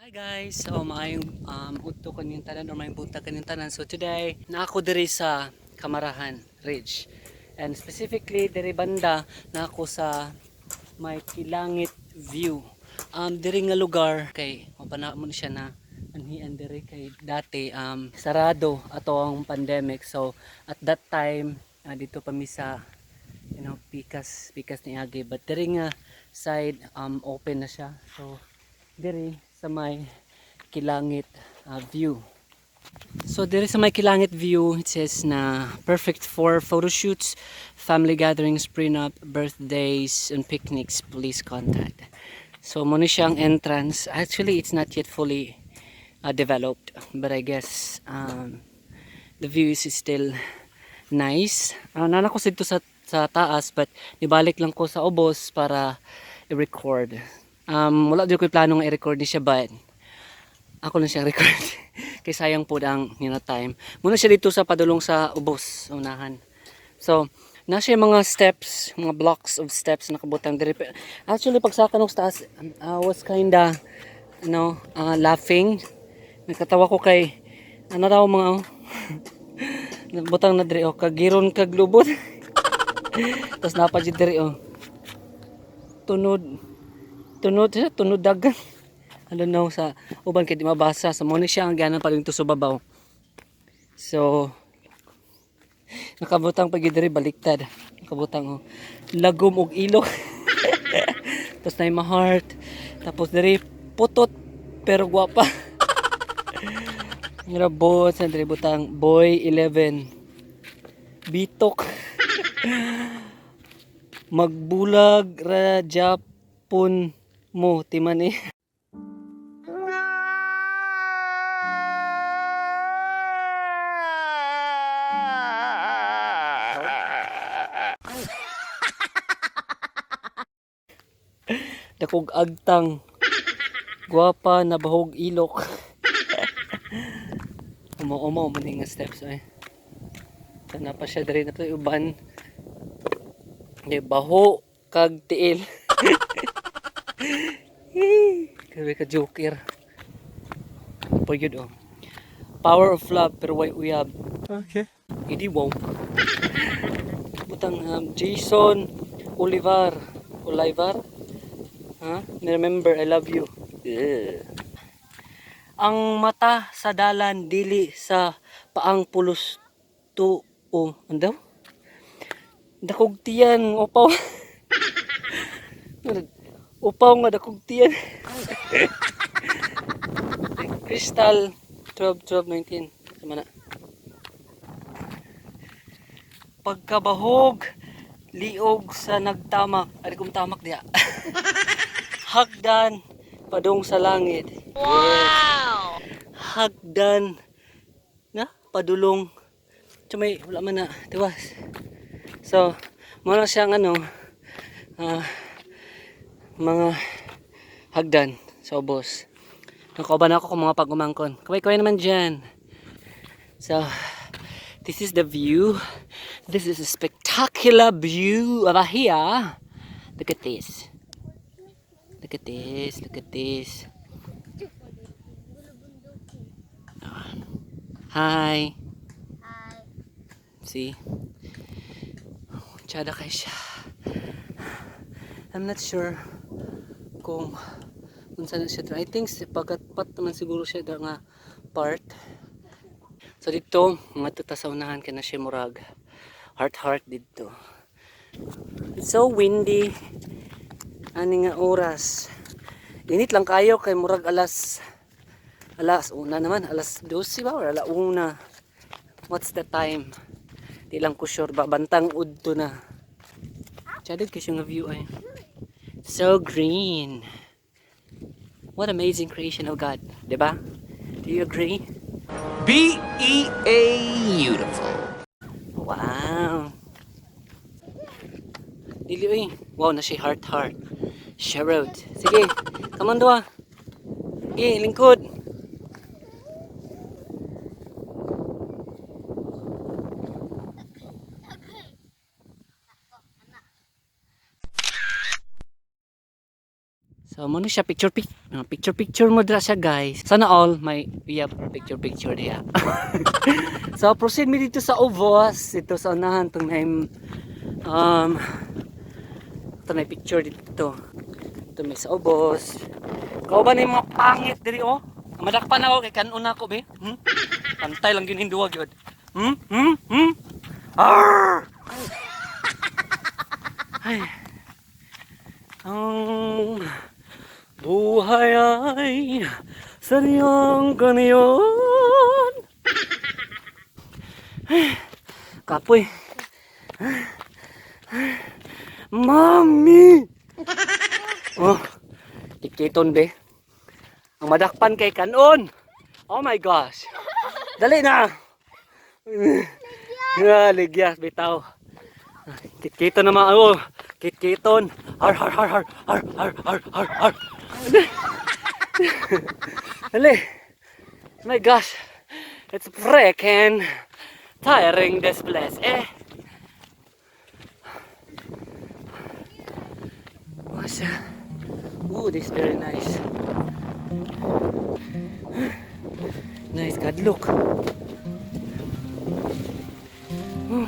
Hi guys! So maayong udto kaninyong tanan or maayong buntag kaninyong tanan. So today, naa ko diri sa Kamarahan Ridge. And specifically diri banda na ako sa may Kilangit View. Diri nga lugar kay mapana mo ni siya na anhian diri kay dati sarado ato ang pandemic. So at that time dito pa mi sa pikas pikas ni agi, but diri nga side open na siya. So diri sa may Kilangit View. So diri sa may Kilangit View, it says na perfect for photo shoots, family gatherings, prenup, birthdays, and picnics. Please contact. So mao ni siyang entrance. Actually, it's not yet fully developed, but I guess the view is still nice. Naa na ko dito sa taas, but nibalik lang ko sa ubos para i-record. Wala jud ko'y plano nga i-record ni siya, but ako lang siyang record. Kay sayang po ang time. Mao na siya dito sa padulong sa ubos, unahan. So, naa siya mga steps, mga blocks of steps na nakabutang diri. Actually, pagsaka nung sa taas, I was kinda laughing. Nakatawa ko kay, ano daw mga, oh, butang na diri, oh, kagiron kag lubot. Tapos naa pa jud diri, oh. Tunod, tunod, tunod dagan. I don't know sa uban kay di mabasa. So mo ni siya ang ganan pa dito sa babaw. So nakabutang pag diri baliktad. Nakabutang, oh. Lagom og ilok. Tapos na yung heart. Tapos diri putot pero gwapa. Ngira bot sa diri butang boy 11. Bitok. Magbulag ra Japon mo timan eh. Dakog agtang. Gwapa na bahog ilok. Umo-umo man nga steps ay. Kana pa siya diri na to uban. Di baho kag tiil. Grabe ka joker. Po yun oh. Power of love pero way uyab. Okay. Hindi wow. Butang Jason Olivar. Olivar? Ha? Remember, I love you. Yeah. Ang mata sa dalan dili sa paang pulos to o ano daw? Dakog tiyan upaw. Upaw nga dakog tiyan. Crystal 12 12 19. Sama na. Pagkabahog liog sa nagtamak. Ari kong tamak diha. Hagdan padung sa langit. Wow! Hagdan na padulong. So may wala man na tiwas. So, mao na siyang ano mga hagdan sa ubos. Nakauban ako kung mga pag-umangkon. Kaway-kaway naman dyan. So, this is the view. This is a spectacular view over here. Look at this. Look at this. Look at this. Hi. Hi. See? Tsada kay siya. I'm not sure kung unsa na siya. I think pagkat naman siguro siya da nga part. So dito, mga tuta sa unahan kay na siya murag heart heart dito. It's so windy. Ani nga oras. Init lang kayo kay murag alas alas una naman, alas 12 ba or alas una. What's the time? Di lang ko sure ba bantang udto na. Tsada kay siya nga view ay. So green. What amazing creation of God, 'di ba? Do you agree? B E A beautiful. Wow. Dili oy. Wow na siya heart heart. Sharot. Sige, come on duha. Sige, lingkod. So mo ni siya picture pic picture picture mo dira siya, guys. Sana all may yeah, picture picture diya. So proceed mi dito sa ubos, dito sa unahan tong name ito na picture dito. Ito may sa ubos. Kauban ni mga pangit diri oh. Madakpan ako kay kanon ako be. Pantay lang gyud hinduwa gyud. Hmm? Hmm? Hmm? Arr! Ay. Ang buhay ay sadyang kaniyon. Ay, kapoy. Mami! Oh, tikiton be. Ang madakpan kay kanon. Oh my gosh. Dali na. Ah, ligyas bitaw. Kitkiton naman. Oh, kitkiton. Har har har har har har har har har. Dali. My gosh. It's freaking tiring, this place, eh. What's that? Ooh, this is very nice. Nice, God, look. Oh.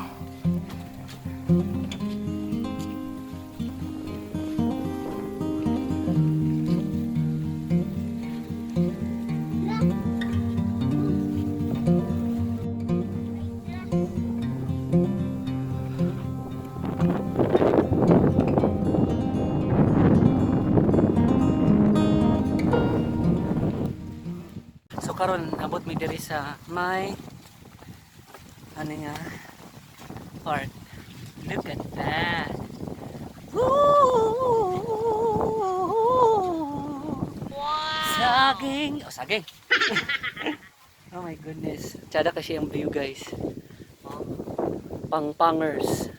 So karon abot mi diri sa may ano nga park. Look at that. Woo! Saging. Oh, saging. Oh my goodness. Tsada kasi ang view, guys. Oh. Pangpangers.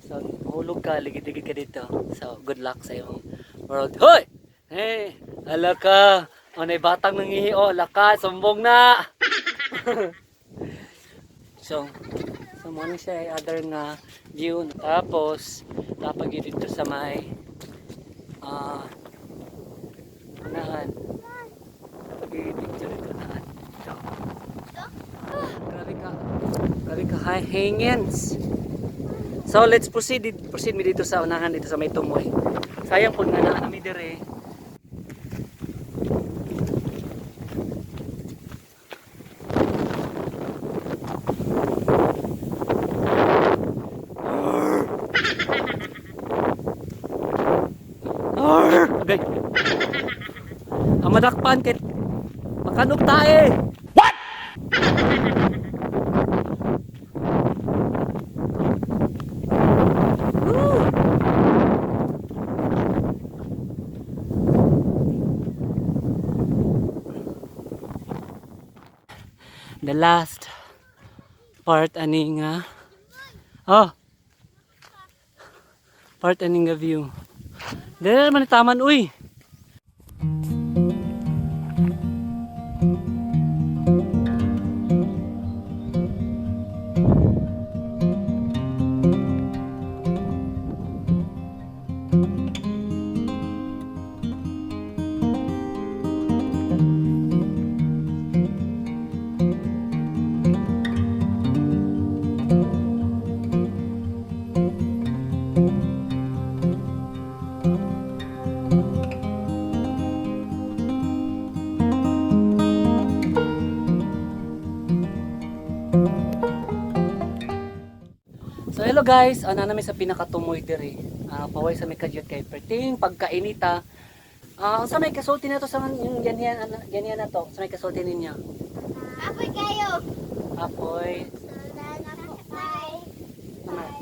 So, hulog ka, ligid-ligid ka dito. So, good luck sa iyong world. Hoy! Hey! Hala ka! O, may batang nangihi. Oh, laka, sumbong na! So, mo ni siya ay other nga view. Tapos, tapag yun dito sa may unahan. Pag-picture dito unahan. So, grabe ka. Grabe ka high hangins. So let's proceed proceed mi dito sa unahan dito sa may tumoy. Sayang pud nga naa mi dire. Arr! Okay. Ang madakpan kay makanok tae. What? Woo! The last part ani nga, oh, part ani nga view. Dili naman ni taman, uy. So hello guys, ana namin sa pinakatumoy diri. Ah, paway sa may kadyot kay perting pagkainita. Ah, unsa may kasulti nato sa yung ganyan ana ganyan na to? Sa may kasulti ninyo? Apoy kayo. Apoy, Sundan ako kay. Kay.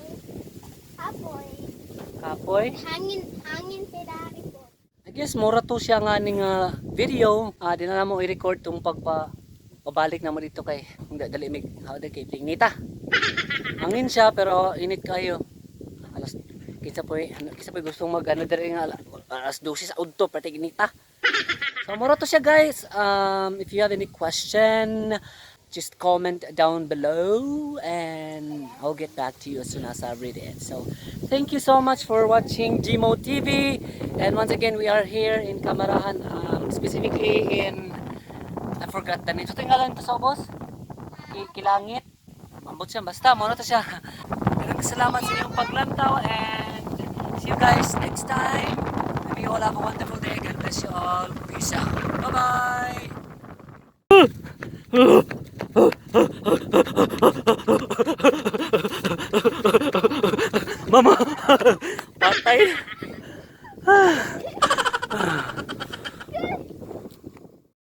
Apoy. Kapoy. Hangin, hangin si Dari po. I guess mura to siya nga ning video. Ah, di na namo i-record tong pagpa pabalik na mo dito kay kung dali mig how kay Tingnita. Hangin siya pero init kayo. Alas kinsa poy ano kinsa poy gustong mag ano diri nga alas 12 sa udto perting inita. So mura to siya, guys. If you have any question, Just comment down below and I'll get back to you as soon as I read it. So thank you so much for watching Gmo TV. And once again, we are here in Camarahan, specifically in, I forgot the name. So tinggalan to sa boss? Kilangit. Ambot siya, basta, muna to siya. Maraming salamat sa inyong paglantaw and see you guys next time. May you all have a wonderful day. God bless you all. Peace out. Bye-bye! Mama! Patay!